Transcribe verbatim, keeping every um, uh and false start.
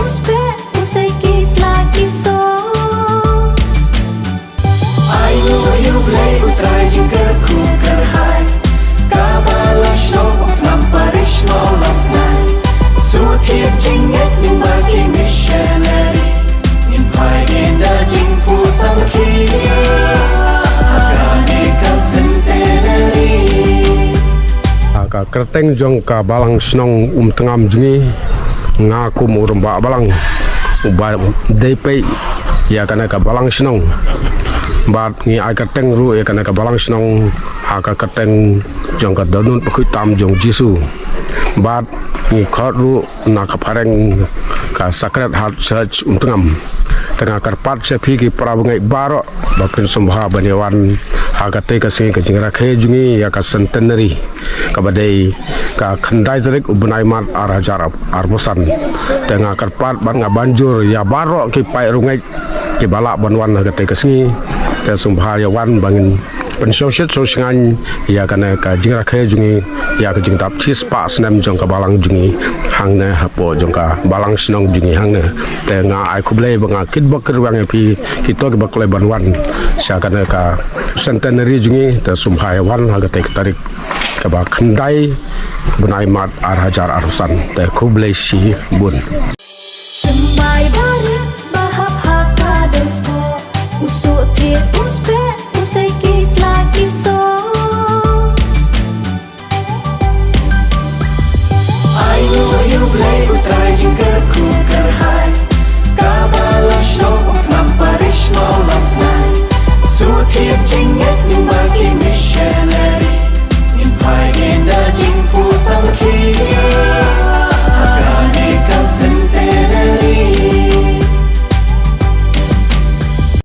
Speh u sei ki sla ki so. Ai ngu ïa U Blei U Trai jingkyrkhu kyrhai. Ka Balang Shnong Umtngam Parish Mawlasnai. Shu thied jingngeit ngim ba ki missionary. Ngim phai dien da jingpusang ki. Ha kane ka centenary. Ha ka kyrteng jong ka Balang Shnong Umtngam jong ngi, nga kum u Rangbah Balang uba dei peit ïa kane ka Balang Shnong. Bad ngi ai kyrteng ruh ïa kane ka Balang Shnong ha ka kyrteng jong ka dohnud bakhuid tam jong U Jisu. Bad ngi khot ruh na ka phareng ka Sacred Heart Church Umtngam. Te nga kyrpad sha phi ki para bangeit baroh ba phin sngewbha ban ïa wan ha katei ka sngi ka jingrakhe jong ngi ïa ka centenary, kaba dei ka khyndai tarik u bnai Mart ar hajar arphew san. Te nga kyrpad bad nga ban jur ïa baroh ki paid riewngeit kiba lah ban wan ha katei ka sngi. Te sngewbha ïa wan ba ngin pynshongshit shongshngaiñ ïa kane ka jingrakhe jong ngi, ïa ka jingdap shispah snem jong ka Balang jong ngi hangne hapoh jong ka Balang Shnong jong ngi hangne. Te nga ai khublei bad nga kitbok kitrwiang ïa phi kito kiba khlem ban wan sha kane ka centenary jong ngi. Te sngewbha ïa wan ha katei ka tarik kaba khyndai bnai Mart ar hajar arphew san. Te khublei shibun.